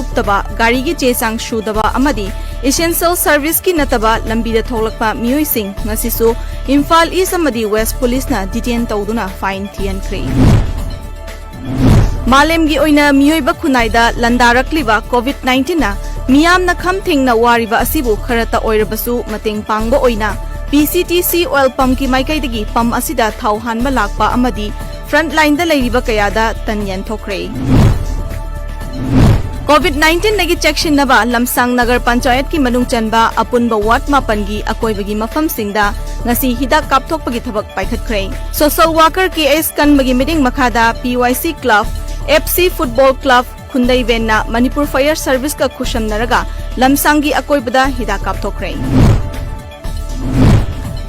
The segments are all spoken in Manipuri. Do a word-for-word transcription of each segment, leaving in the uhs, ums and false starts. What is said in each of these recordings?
ꯊꯣꯛꯇꯕ, ꯒꯥꯔꯤꯒꯤ ꯆꯦ ꯆꯥꯡ ꯁꯨꯗꯕ ꯑꯃꯗꯤ essential serviceꯀꯤ ꯅꯠꯇꯕ ꯂꯝꯕꯤꯗ ꯊꯣꯛꯂꯛꯄ ꯃꯤꯑꯣꯏꯁꯤꯡ ꯉꯁꯤꯁꯨ ꯏꯝꯐꯥꯜ ꯏꯁ ꯑꯃꯗꯤ ꯋꯦꯁ ꯄꯨꯂꯤꯁꯅ detain ꯇꯧꯗꯨꯅ fine ꯊꯤꯍꯟꯈ꯭ꯔꯦ꯫ ꯃꯥꯂꯦꯝꯒꯤ ꯑꯣꯏꯅ ꯃꯤꯑꯣꯏꯕ ꯈꯨꯟꯅꯥꯏꯗ ꯂꯥꯟꯗꯥꯔꯛꯂꯤꯕ COVID nineteenꯅ ꯃꯤꯌꯥꯝꯅ ꯈꯝ ꯊꯦꯡꯅ ꯋꯥꯔꯤꯕ ꯑꯁꯤꯕꯨ ꯈꯔꯇ ꯑꯣꯏꯔꯕꯁꯨ ꯃꯇꯦꯡ ꯄꯥꯡꯕ ꯑꯣꯏꯅ PCTC oil pumpꯀꯤ ꯃꯥꯏꯀꯩꯗꯒꯤ pump ꯑꯁꯤꯗ ꯊꯥꯎ ꯍꯥꯟꯕ ꯂꯥꯛꯄ ꯑꯃꯗꯤ frontlineꯗ ꯂꯩꯔꯤꯕ ꯀꯌꯥꯗ ꯇꯟ ꯌꯦꯟꯊꯣꯛꯈ꯭ꯔꯦ꯫ COVID nineteenꯗꯒꯤ ꯆꯦꯛꯁꯤꯟꯅꯕ ꯂꯝꯁꯥꯡ ꯅꯒꯔ ꯄꯟꯆꯥꯌꯠꯀꯤ ꯃꯅꯨꯡ ꯆꯟꯕ ꯑꯄꯨꯟꯕ ward ꯃꯥꯄꯟꯒꯤ ꯑꯀꯣꯏꯕꯒꯤ ꯃꯐꯝꯁꯤꯡꯗ ꯉꯁꯤ ꯍꯤꯗꯥꯛ ꯀꯥꯞꯊꯣꯛꯄꯒꯤ ꯊꯕꯛ ꯄꯥꯏꯈꯠꯈ꯭ꯔꯦ꯫ Social worker ꯀꯦ ꯑꯦꯁ ꯀꯟꯕꯒꯤ ꯃꯤꯠꯌꯦꯡ ꯃꯈꯥꯗ PYC club, FC football club, ꯈꯨꯟꯗꯩ ꯚꯦꯟꯅ Manipur Fire Serviceꯀ ꯈꯨꯠꯁꯝꯅꯔꯒ ꯂꯝꯁꯥꯡꯒꯤ ꯑꯀꯣꯏꯕꯗ ꯍꯤꯗꯥꯛ ꯀꯥꯞꯊꯣꯛꯈ꯭ꯔꯦ꯫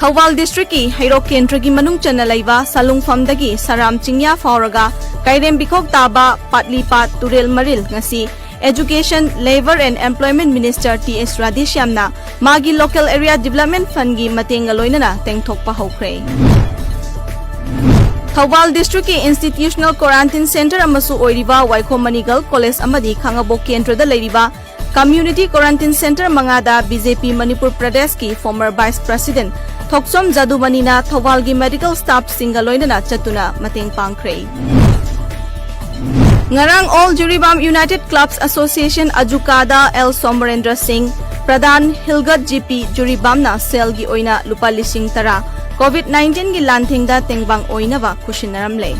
ꯊꯧꯕꯥꯜ districtꯀꯤ ꯍꯩꯔꯣꯛ ꯀꯦꯟꯗ꯭ꯔꯒꯤ ꯃꯅꯨꯡ ꯆꯟꯅ ꯂꯩꯕ ꯁꯂꯨꯡꯐꯝꯗꯒꯤ ꯁꯔꯥꯝ ꯆꯤꯡꯌꯥ ꯐꯥꯎꯔꯒ ꯀꯩꯔꯦꯝꯕꯤꯈꯣꯛ ꯇꯥꯕ ꯄꯥꯠꯂꯤꯄꯥꯠ ꯇꯨꯔꯦꯜ ꯃꯔꯤꯜ ꯉꯁꯤ Education, Labour and Employment Minister T S ꯔꯥꯙꯦꯁ꯭ꯌꯥꯝꯅ ꯃꯥꯒꯤ Local Area Development Fundꯀꯤ ꯃꯇꯦꯡꯒ ꯂꯣꯏꯅꯅ ꯇꯦꯡꯊꯣꯛꯄ ꯍꯧꯈ꯭ꯔꯦ꯫ ꯊꯧꯕꯥꯜ districtꯀꯤ Institutional Quarantine Centre ꯑꯃꯁꯨ ꯑꯣꯏꯔꯤꯕ ꯋꯥꯏꯈꯣꯝ ꯃꯅꯤ Girls College ꯑꯃꯗꯤ ꯈꯥꯉꯕꯣꯛ ꯀꯦꯟꯗ꯭ꯔꯗ ꯂꯩꯔꯤꯕ Community Quarantine Centre ꯃꯉꯥꯗ BJP ꯃꯅꯤꯄꯨꯔ ꯄ꯭ꯔꯗꯦꯁꯀꯤ former Vice President ꯊꯣꯛꯆꯣꯝ ꯖꯥꯗꯨꯃꯅꯤꯅ ꯊꯧꯕꯥꯜꯒꯤ medical staffꯁꯤꯡꯒ ꯂꯣꯏꯅꯅ ꯆꯠꯇꯨꯅ ꯃꯇꯦꯡ ꯄꯥꯡꯈ꯭ꯔꯦ꯫ ꯉꯔꯥꯡ All Jiribam United Clubs Association ꯑꯖꯨꯀꯥꯗ L Somorendra Singh, pradhan ꯍꯤꯜꯒꯠ G P ꯖꯤꯔꯤꯕꯥꯝꯅ ꯁꯦꯜꯒꯤ ꯑꯣꯏꯅ ꯂꯨꯄꯥ ꯂꯤꯁꯤꯡ ꯇꯔꯥ COVID nineteenꯒꯤ ꯂꯥꯟꯊꯦꯡꯗ ꯇꯦꯡꯕꯥꯡ ꯑꯣꯏꯅꯕ ꯈꯨꯠꯁꯤꯟꯅꯔꯝꯂꯦ꯫